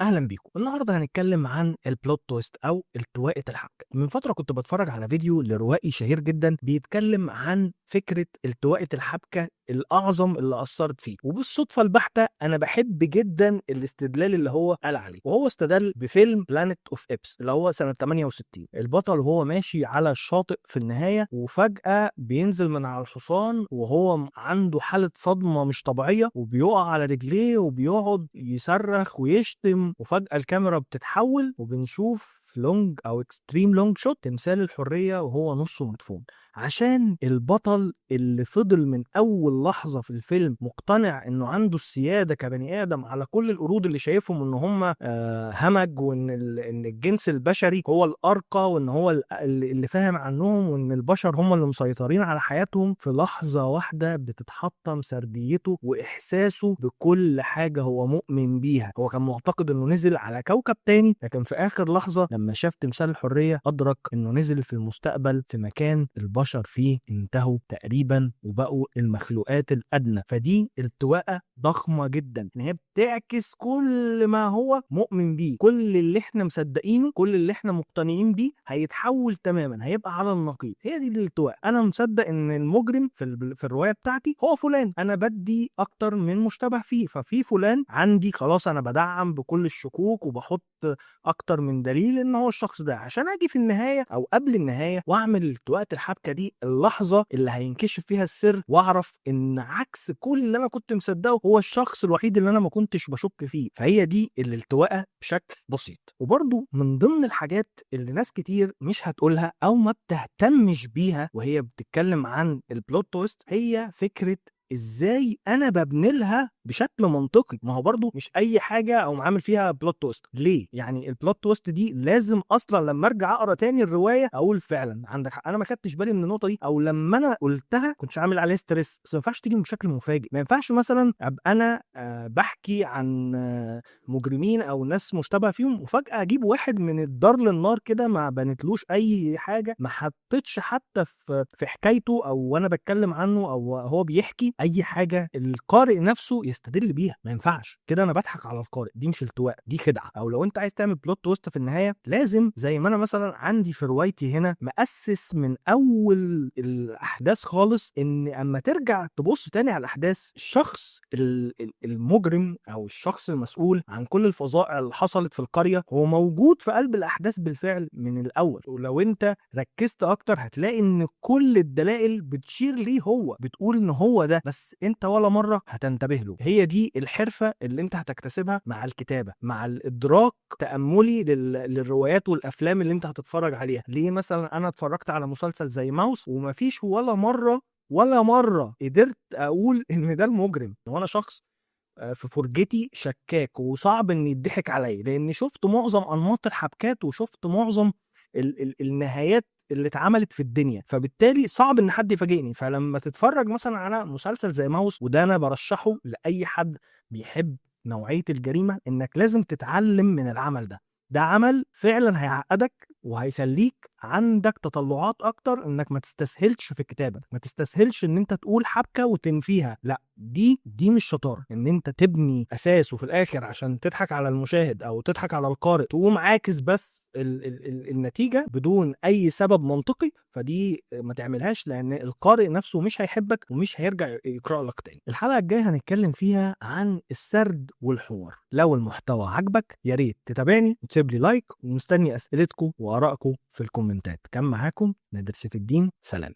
اهلا بيكم. النهارده هنتكلم عن ال plot twist او التواءة الحبكة. من فترة كنت بتفرج على فيديو لروائي شهير جدا بيتكلم عن فكرة التواءة الحبكة الاعظم اللي اثرت فيه، وبالصدفه البحتة انا بحب جدا الاستدلال اللي هو قال عليه، وهو استدل بفيلم Planet of Apes اللي هو سنة 68. البطل وهو ماشي على الشاطئ في النهاية وفجاة بينزل من على الحصان وهو عنده حاله صدمة مش طبيعية، وبيقع على رجليه وبيقعد يصرخ ويشتم، وفجاة الكاميرا بتتحول وبنشوف long او extreme long shot تمثال الحرية وهو نصه مدفون. عشان البطل اللي فضل من اول لحظة في الفيلم مقتنع انه عنده السيادة كبني ادم على كل القرود اللي شايفهم ان هم همج، وان ان الجنس البشري هو الارقى، وان هو اللي فاهم عنهم، وان البشر هم اللي مسيطرين على حياتهم، في لحظة واحدة بتتحطم سرديته واحساسه بكل حاجة هو مؤمن بيها. هو كان معتقد انه نزل على كوكب تاني، لكن في اخر لحظة لما شاف تمثال الحرية ادرك انه نزل في المستقبل في مكان البشر فيه انتهوا تقريبا وبقوا المخلوقات الادنى. فدي التواءة ضخمة جدا، ان هي بتعكس كل ما هو مؤمن بيه، كل اللي احنا مصدقينه، كل اللي احنا مقتنعين بيه هيتحول تماما، هيبقى على النقيض. هي دي الالتواء. انا مصدق ان المجرم في الرواية بتاعتي هو فلان، انا بدي اكتر من مشتبه فيه، ففي فلان عندي خلاص انا بدعم بكل الشكوك وبحط اكتر من دليل ان هو الشخص ده، عشان اجي في النهاية او قبل النهاية واعمل التواءة الحبكة دي، اللحظة اللي هينكشف فيها السر، واعرف ان عكس كل اللي انا كنت مصدقه هو الشخص الوحيد اللي انا ما كنتش بشك فيه. فهي دي الالتواءة بشكل بسيط. وبرده من ضمن الحاجات اللي ناس كتير مش هتقولها او ما بتهتمش بيها وهي بتتكلم عن ال plot twist، هي فكرة ازاي انا ببني لها بشكل منطقي. ما هو برضو مش اي حاجة او عامل فيها plot twist. ليه؟ يعني ال plot twist دي لازم اصلا لما ارجع اقرا تاني الرواية اقول فعلا عندك حق، انا ما خدتش بالي من النقطة دي، او لما انا قلتها كنتش عامل عليها stress. بس ما ينفعش تيجي بشكل مفاجئ. ما ينفعش مثلا ابقى انا بحكي عن مجرمين او ناس مشتبه فيهم، وفجاة اجيب واحد من الدار للنار كده ما بنتلوش اي حاجة، ما حطيتش حتى في حكايته او وانا بتكلم عنه او هو بيحكي اي حاجة القارئ نفسه يستدل بيها. ما ينفعش كده، انا بضحك على القارئ، دي مش التواء، دي خدعه. او لو انت عايز تعمل plot twist في النهاية، لازم زي ما انا مثلا عندي في روايتي هنا مؤسس من اول الاحداث خالص، ان اما ترجع تبص تاني على الاحداث، الشخص المجرم او الشخص المسؤول عن كل الفظائع اللي حصلت في القرية هو موجود في قلب الاحداث بالفعل من الاول. ولو انت ركزت اكتر هتلاقي ان كل الدلائل بتشير ليه هو، بتقول ان هو ده، بس انت ولا مرة هتنتبه له. هي دي الحرفة اللي انت هتكتسبها مع الكتابة، مع الادراك تاملي للروايات والافلام اللي انت هتتفرج عليها. ليه مثلا انا اتفرجت على مسلسل زي ماوس ومفيش ولا مرة قدرت اقول ان ده المجرم، وانا شخص في فرجتي شكاك وصعب ان يضحك عليا، لان شفت معظم انماط الحبكات وشفت معظم ال ال النهايات اللي اتعملت في الدنيا، فبالتالي صعب ان حد يفاجئني. فلما تتفرج مثلا على مسلسل زي ماوس، وده انا برشحه لاي حد بيحب نوعية الجريمة، انك لازم تتعلم من العمل ده. ده عمل فعلا هيعقدك وهيخليك عندك تطلعات اكتر، انك ما تستسهلش في الكتابة، ما تستسهلش ان انت تقول حبكة وتنفيها. لا، دي مش شطارة ان انت تبني اساس وفي الاخر عشان تضحك على المشاهد او تضحك على القارئ تقوم عاكس بس ال ال ال النتيجة بدون اي سبب منطقي. فدي ما تعملهاش، لان القارئ نفسه مش هيحبك ومش هيرجع يقرا لك تاني. الحلقة الجاية هنتكلم فيها عن السرد والحوار. لو المحتوى عجبك يا ريت تتابعني وتسيب لي like، ومستني اسئلتكم وارائكم في الكومنتات. كان معاكم نادر سيف الدين، سلام.